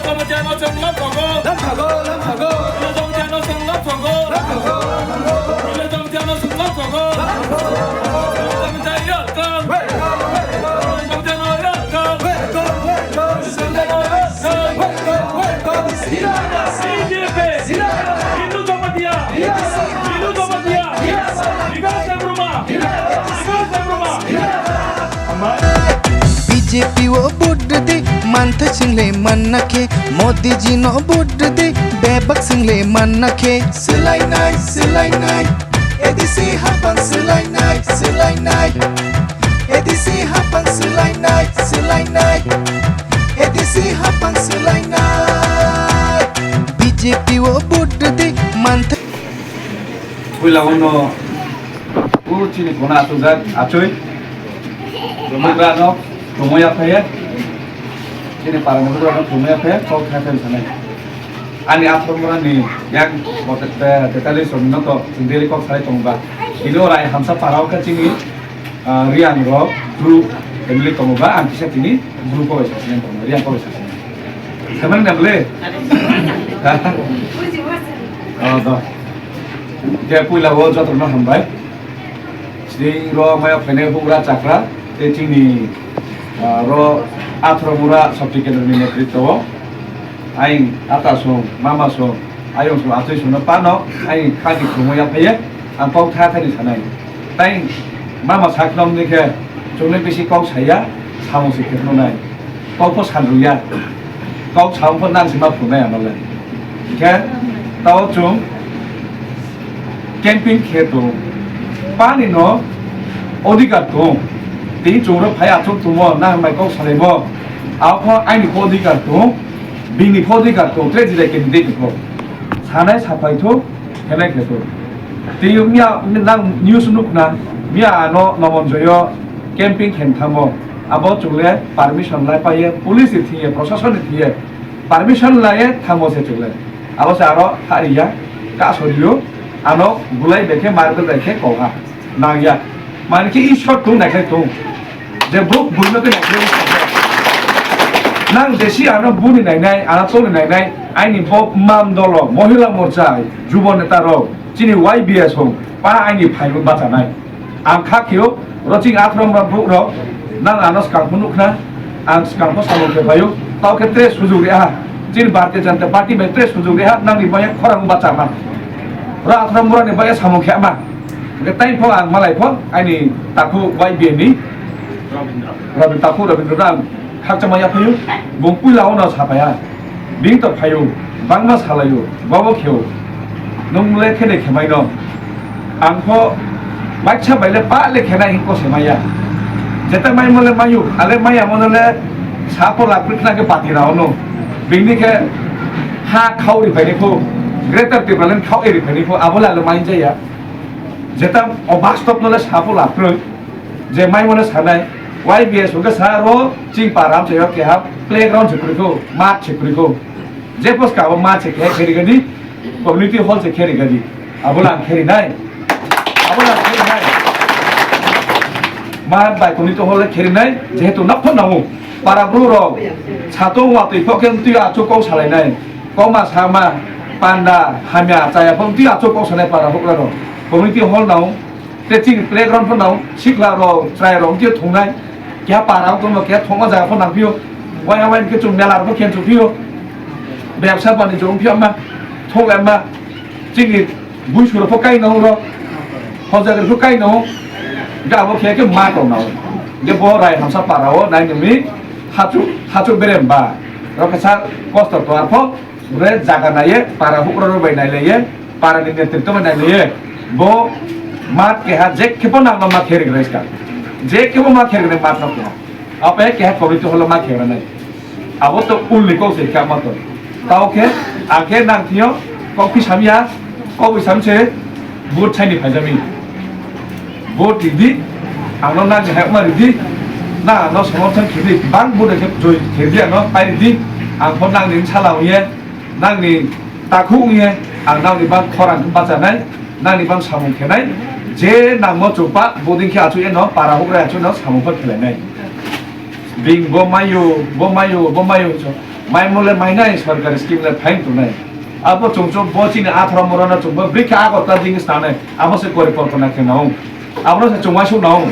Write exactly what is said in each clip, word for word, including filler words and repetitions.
B J P! Hindu Jamatia! Hindu Jamatia! Bikas Debbarma! Bikas Debbarma! B J P o vote de, mantha single manna khe, Modi ji no vote de, bebak single manna khe. Swlainai, swlainai, A D C hapang swlainai, swlainai, A D C hapang swlainai, swlainai, A D C hapang swlainai. B J P o vote de, mantha. Puila uno, u chini khuna achujak, achoi. Bugrano, khumui aphaya. Chini parani bugrano khumui aphaya, kok khaten sanai. Ani aphor murani yang bote, te, tetalis rok no to, sindiri kok sai tongba. Ini orai hamsa parao ka chini, ah, Riang rok, group, family tongba, ang kisa tini, group ko sa sini tongba, Riang ko sa sini. Samang na bole? Oh, to. Je puila wo joto no hambai. Chini ro maya phainai bugra chakra, tei chini, ah, ro athro mura sabti kendro ni netritwo o. Aing ata song, mama song, ayong song, atwi song no pano, aing khani khumui ya phaiye, ang kok tha thani sanai. Tai mama saknom ni khe, chungnai bisi kok saya, samung si kheno nai. Kok pho sanruya. Kok sao pho nang si ma phunai ano le. Khe, tao chung, camping khe tong. Pani no odhikar tong. Tei chwng rok phai achuk tongmo, nang bai kok salaimo. Apho aini pho odhikar tong. Bini pho odhikar tong. Tre jilai candidate ni pho. Sanai sapai tho, khenai khe tho. Tei miya nang news nukna, miya ano Nomonjoyo camping khen thamo. Abo chwng le permission lai paiye, police ni thiye, proshasoni thiye. Permission laiye thango se chwle. Abo se aro hariya, kasorio, ano bulai bekhe, mar bai khe koha. Nangya. Mani khe Ishwar tung naikhe tung. Je buk buino khe naikhe. Nang jesi ano buni nainai, ano tongni nainai, aini bo mam dolo, Mohila Morcha, Jubo Neta rok, chini Y B S hong, pa aini phaibo bachanai. Ang kha khio, oro chini athrom rok buk rok, nang ano swkang phunuk khna, ang swkang pho samung khe phaio, tao khe tre sujuk reha, chini Bharatiya Janata Party bai tre sujuk reha, nangni maya khorang bachama. Oro athrom rok ni maya samung khe ma. Hingke tai pho ang malai pho, aini takhu Y B A ni, Rabindra. Rabindra, takhu Rabindra no ang khakchangma yaphaio, bung puila ono saphaiha, bini to phaio, bangma salaio, bobo kheo, nung le khene khemaino, ang pho baksa bai le pa le khenai hingko semaya, jeta maimo le mayu, ale maya mono le sapo lapri khna khe pati raono, bini khe ha khao ri phaini pho, Greater Tipraland khao ri phaini pho, abo le ale mai jaya, jeta o bastop no le sapo lapri. Je mai mone sanai, Y B S hwnkhe sa ro chini para amchaio keha playground se kwrwikho, math se kwrwikho. Je pos ka abo math se keha kheri gadi, community hall se kheri gadi. Abo lang kheri nai. Abo lang kheri nai. Math bai community hall kheri nai, jehetu nokho nango. Para bru rok satung watwi phok khe twi achuk kok salai nai. Kokma sama, panda, hamya, chaya phok twi achuk kok sanai para hukra rok. Community hall nango. Tei chini playground pho nang sikla rok, chwrai rok wngkhe thungnai. Keha para wng tongma, keha thungma jaga pho nang phio. Wai wai khe chwng mela rok khe chwng phio. Bebsa bani chwng phio ma, thung ma. Chini bui sura pho kai nang ro. Hojaga pho kai nang. Ga bo khe khe ma tong nang. Ge bo rai hamsa para o nai nungni hachu, hachu berem ba. Rok khe sa kosto to ar pho. Bre jaga naiye, para hukrarok bai nailaiye, para ni netritw bai nailaiye, bo mat keha je kebo nangma ma khe ri gwnai ska. Je kebo ma khe ri gwnai mat no keha. Ape keha committee holo ma khe ri nai. Abo to ul ni kok se kha ma to. Tao khe, a khe nang thio, kok phi samya, kok wi sam se, Vote saini phaijami. Vote ridi, ang no nang hai ma ridi, na ang no somorthon khedi, bang vote khe joi khedi ang no pai ridi, ang pho nang ni sala ungye, nang ni takhu ungye, ang nang ni bang khorang bachanai, nang ni bang samung khenai, je nang mo chupa, boding khe achu eno, para hukrai achu no samung pho khelainai. Bing bo mayo, bo mayo, bo mayo, so. Mai mole mainai, sorkari scheme le phain tongnai. Abo chwng chwng bo chini atharo moro no chwng bo brikha Agartala jing sanai. Abo se porikolpona khe nang. Abo se chwng waisuk nang.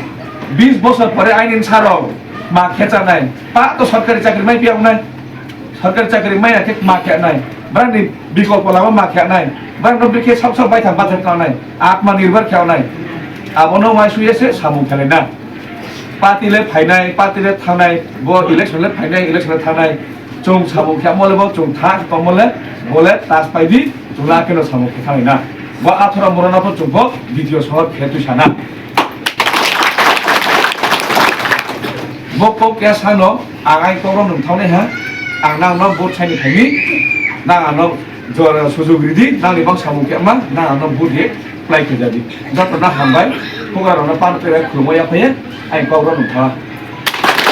Bis bosor pore aini saro ma khe chanai. Pa to sorkari chakri mai piya nai. Sorkari chakri mai khe ma khe nai. Brani bikolpo lama ma khe nai. Brani brikhe sab sab bai thang bathang nai. Atma nirbhar khe nai. Abono waisuk ye se samung khelai na. Party le phainai, party le thangnai, bo election le phainai, election le thangnai. Chwng samung khe amo le bo chwng tha tongmo le, bo le tas pai di, chwng la khe no samung khe thangnai na. Bo atharo moro no pho chwng pho video sohor khe twi sana. Bo kok ya sano, ang ai kok rok nwng thangnai ha, ang nang no vote saini phaini, nang ano jora sujug ridi, nang ni bang samung khe ma, nang ano vote ye, play khe jadi. Joto na hambai, kuga rok no pan pera khulumoi ya phai, ai kok rok nwng tha.